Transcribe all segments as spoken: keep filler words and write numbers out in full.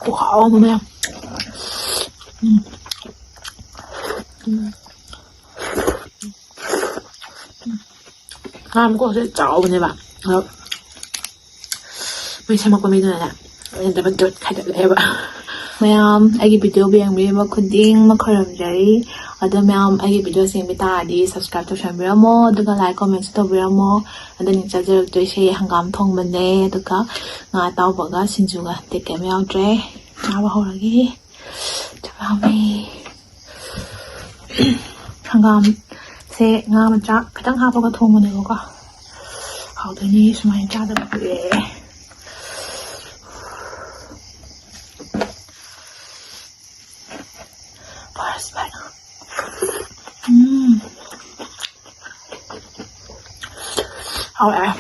ꯈꯨꯍꯥꯎ ꯑꯃ ꯃꯌꯥꯝ꯫ ꯎꯝ꯫ ꯎꯝ꯫ ꯉꯥ ꯃꯀꯣꯛꯁꯦ ꯆꯥꯎꯕꯅꯦꯕ꯫ ꯑꯗꯣ ꯃꯣꯏ ꯁꯦꯝꯃꯛꯄ ꯃꯤꯗꯨꯅꯅꯦ, ꯑꯩꯅ ꯗꯕꯜ ꯗꯕꯜ ꯈꯥꯏꯗꯠꯂꯛꯑꯦꯕ꯫ ꯃꯌꯥꯝ, ꯑꯩꯒꯤ video ꯌꯦꯡꯕꯤꯔꯤꯕ ꯈꯨꯗꯤꯡꯃꯛ ꯈꯣꯏꯔꯝꯖꯔꯤ꯫ ꯑꯗꯣ ꯃꯌꯥꯝ, ꯑꯩꯒꯤ videoꯁꯦ ꯌꯦꯡꯕꯤ ꯇꯥꯔꯗꯤ subscribe ꯇꯧꯁꯟꯕꯤꯔꯝꯃꯣ, ꯑꯗꯨꯒ like, commentꯁꯨ ꯇꯧꯕꯤꯔꯝꯃꯣ꯫ ꯑꯗꯨꯅ ꯆꯥꯖꯔꯛꯇꯣꯏꯁꯦ ꯍꯪꯒꯥꯝ ꯊꯣꯡꯕꯅꯦ, ꯑꯗꯨꯒ ꯉꯥ ꯑꯇꯥꯎꯕꯒ ꯁꯤꯡꯖꯨꯒ꯫ ꯑꯇꯩ ꯀꯩꯝ ꯌꯥꯎꯗ꯭ꯔꯦ꯫ ꯆꯥꯕ ꯍꯧꯔꯒꯦ꯫ ꯆꯥꯛ ꯂꯥꯝꯃꯦ꯫ ꯍꯪꯒꯥꯝꯁꯦ ꯉꯥ ꯃꯆꯥ ꯈꯤꯇꯪ ꯍꯥꯞꯄꯒ ꯊꯣꯡꯕꯅꯦꯕꯀꯣ꯫ ꯍꯥꯎꯗꯣꯏꯅꯤ, ꯁꯨꯃꯥꯏꯅ ꯆꯥꯗꯕ ꯀꯨꯏꯔꯦ꯫ First bite. ꯎꯝ꯫ ꯍꯥꯎꯋꯦ꯫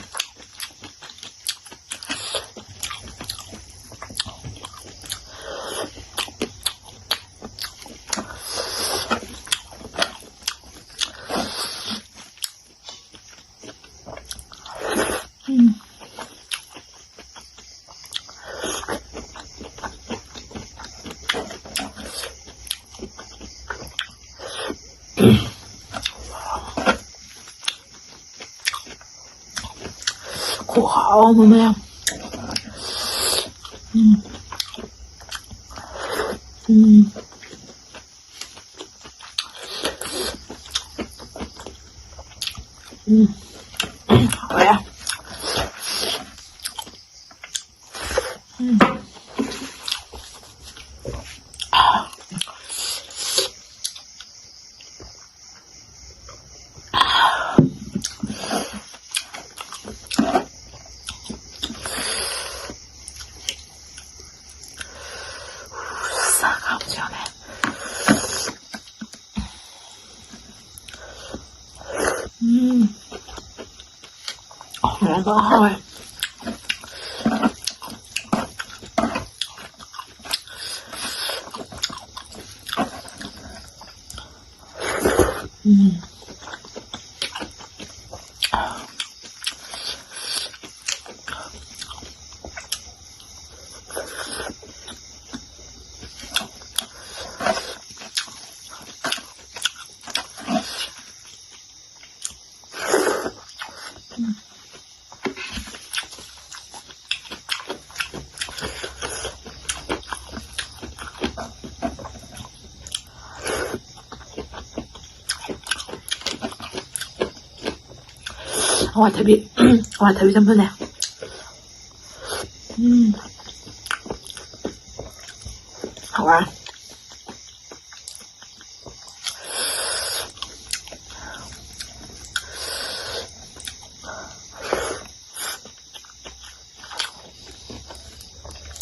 ꯎꯝ꯫ ꯈꯨꯍꯥꯎ ꯑꯃ ꯃꯌꯥꯝ꯫ ꯎꯝ꯫ ꯎꯝ꯫ ꯎꯝ꯫ ꯍꯥꯎꯔꯦ꯫ ꯎꯝ꯫ ꯆꯥꯛ ꯍꯥꯞꯄꯁꯨ ꯌꯥꯝꯃꯦ꯫ ꯎꯝ꯫ ꯍꯥꯎꯕ ꯍꯥꯎꯋꯦ꯫ ꯎꯝ꯫ ꯑꯋꯥꯊꯕꯤ, ꯑꯋꯥꯊꯕꯤ ꯆꯝꯐꯨꯠꯅꯦ꯫ ꯎꯝ꯫ ꯍꯥꯎꯔꯦ꯫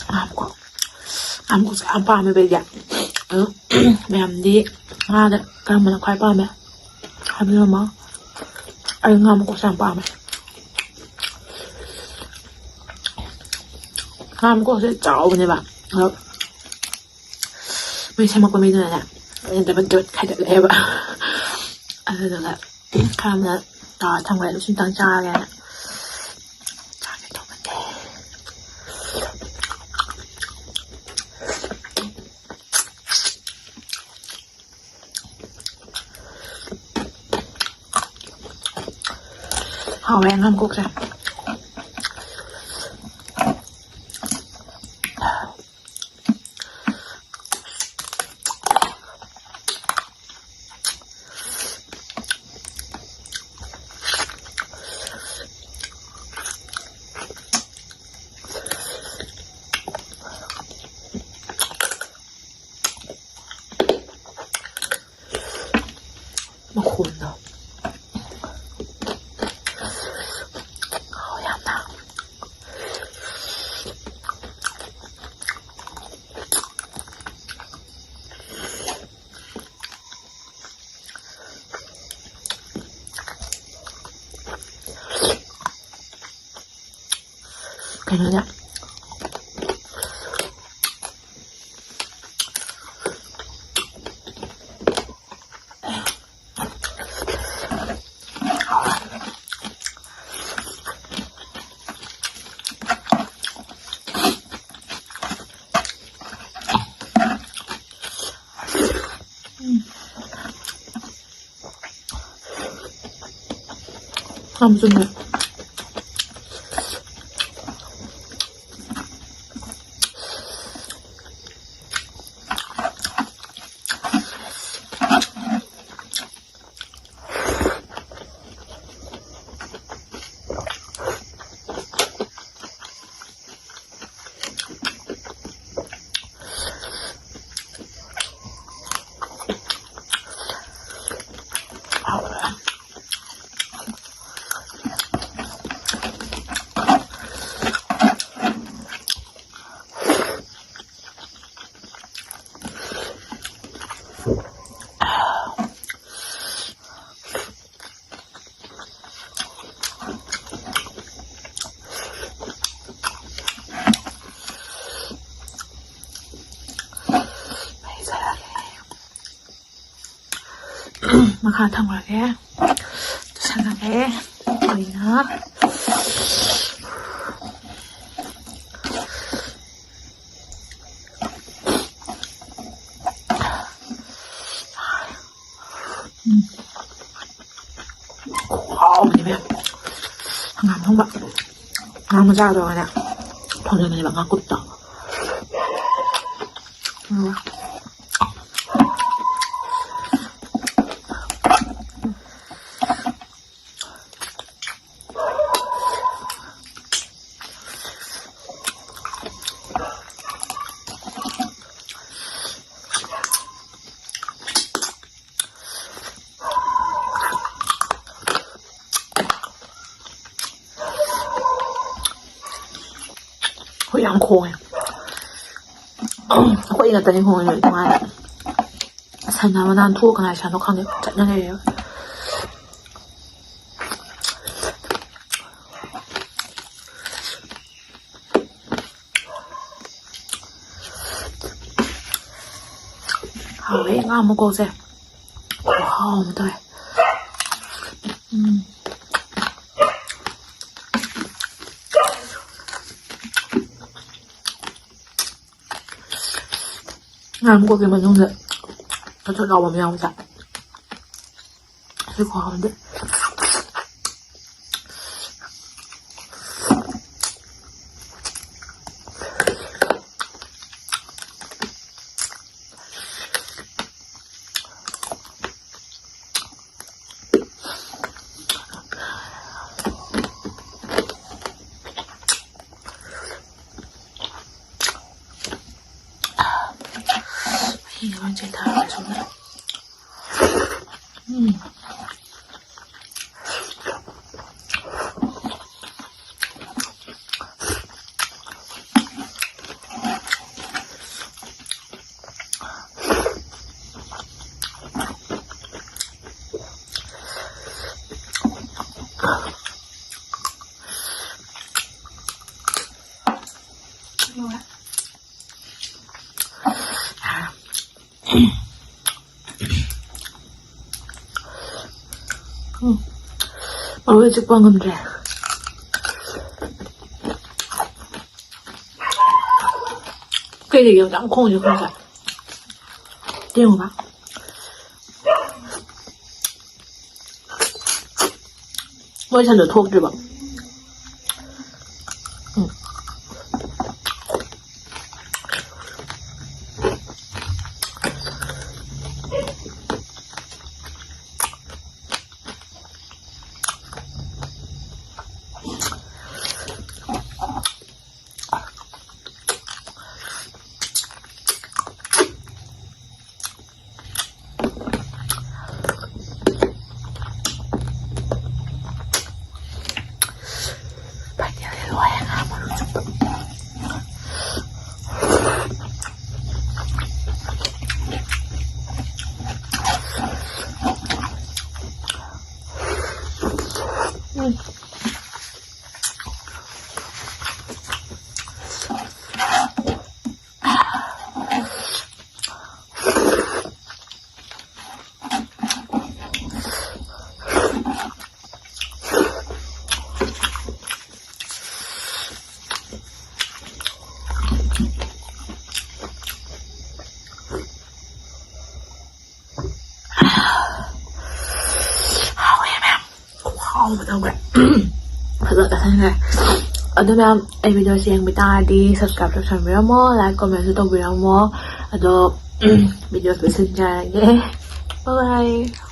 ꯉꯥ ꯃꯀꯣꯛ, ꯉꯥ ꯃꯀꯣꯛꯁꯦ ꯌꯥꯝ ꯄꯥꯝꯃꯦꯕ ꯑꯩꯗꯤ꯫ ꯑꯗꯣ ꯃꯌꯥꯝꯗꯤ ꯉꯥꯗ ꯀꯔꯝꯕꯅ ꯈ꯭ꯋꯥꯏ ꯄꯥꯝꯃꯦ ꯍꯥꯏꯕꯤꯔꯝꯃꯣ꯫ ꯑꯩ ꯉꯥ ꯃꯀꯣꯛꯁꯦ ꯌꯥꯝ ꯄꯥꯝꯃꯦ꯫ ꯉꯥ ꯃꯀꯣꯛꯁꯦ ꯆꯥꯎꯕꯅꯦꯕ꯫ ꯑꯗꯣ ꯃꯤ ꯁꯦꯝꯃꯛꯄ ꯃꯤꯗꯨꯅꯅꯦ, ꯑꯩꯅ ꯗꯕꯜ ꯗꯕꯜ ꯈꯥꯏꯗꯠꯂꯛꯑꯦꯕ꯫ ꯑꯗꯨꯗꯨꯒ ꯈꯔ ꯑꯃꯅ ꯇꯥꯎꯔ ꯊꯝꯈ꯭ꯔꯦ꯫ ꯑꯗꯨ ꯁꯤꯝꯇꯪ ꯆꯥꯒꯦꯅ ꯆꯥꯒꯦ ꯇꯧꯕꯅꯦ꯫ ꯍꯥꯎꯋꯦ ꯉꯥ ꯃꯀꯣꯛꯁꯦ꯫ ꯃꯈꯣꯟꯗꯣ꯫ ꯍꯥꯎꯋꯦ ꯌꯥꯝꯅ꯫ ꯀꯩꯅꯣꯅꯦ꯫ ꯌꯥꯝ ꯆꯨꯝꯃꯦ꯫ ꯃꯈꯥ ꯊꯝꯈ꯭ꯔꯒꯦ꯫ ꯇꯨꯁꯟꯅꯔꯦ꯫ ꯑꯩꯅ ꯎꯝ꯫ ꯈꯨꯍꯥꯎ ꯑꯃꯅꯦ ꯏꯕꯦꯝ꯫ ꯍꯪꯒꯥꯝ ꯊꯣꯡꯕ꯫ ꯉꯥ ꯃꯆꯥꯗꯣ ꯑꯣꯏꯅ ꯊꯣꯡꯖꯤꯟꯕꯅꯦꯕ, ꯉꯥꯀꯨꯞꯇꯣ꯫ ꯎꯝ꯫ ꯍꯨꯏ ꯌꯥꯝ ꯈꯣꯡꯉꯦ꯫ ꯑꯩꯈꯣꯏ ꯉꯥꯛꯇꯅꯤ ꯈꯣꯡꯉꯤꯗꯣ, ꯇꯣꯉꯥꯟꯅ꯫ ꯁꯟ ꯑꯃ ꯅꯥꯟꯊꯣꯛꯑ ꯀꯅꯥꯏ ꯁꯟꯅꯣ ꯈꯪꯗꯦ, ꯆꯠꯅ ꯂꯩꯔꯦꯕ꯫ ꯍꯥꯎꯋꯦ ꯉꯥ ꯃꯀꯣꯛꯁꯦ꯫ ꯈꯨꯍꯥꯎ ꯑꯃ ꯇꯧꯋꯦ꯫ ꯎꯝ꯫ ꯉꯥ ꯃꯀꯣꯛꯀꯤ ꯃꯅꯨꯡꯗ ꯊꯣꯠ ꯊꯣꯠ ꯂꯥꯎꯕ ꯑꯃ ꯌꯥꯎꯕꯗ꯫ ꯑꯗꯨ ꯈꯨꯍꯥꯎꯗꯤ꯫ ꯃꯍꯤꯒ ꯂꯣꯏ ꯆꯤꯊꯔꯒ ꯁꯣꯝꯗ꯫ ꯎꯝ꯫ ꯑꯔꯣꯏ ꯆꯤꯛꯄ ꯉꯝꯗ꯭ꯔꯦ꯫ ꯀꯩꯗꯒꯤ ꯌꯥꯝ ꯈꯣꯡꯁꯦ ꯈꯣꯡꯁꯦ꯫ ꯌꯦꯡꯉꯨꯕ꯫ ꯃꯣꯏ ꯁꯟꯗꯣ ꯊꯣꯛꯇ꯭ꯔꯤꯕ꯫ ꯎꯝ꯫ ꯍꯥꯎꯋꯦ ꯃꯌꯥꯝ꯫ ꯈꯨꯍꯥꯎ ꯑꯃ ꯇꯧꯈ꯭ꯔꯦ꯫ ꯐꯖꯅ ꯆꯥꯁꯤꯟꯈ꯭ꯔꯦ꯫ ꯑꯗꯣ ꯃꯌꯥꯝ, ꯑꯩ videoꯁꯦ ꯌꯦꯡꯕ ꯇꯥꯔꯗꯤ subscribe ꯇꯧꯁꯟꯕꯤꯔꯝꯃꯣ, like commentꯁꯨ ꯇꯧꯕꯤꯔꯝꯃꯣ꯫ ꯑꯗꯣ videoꯁꯦ ꯂꯣꯏꯁꯤꯟꯖꯔꯒꯦ꯫ Bye bye꯫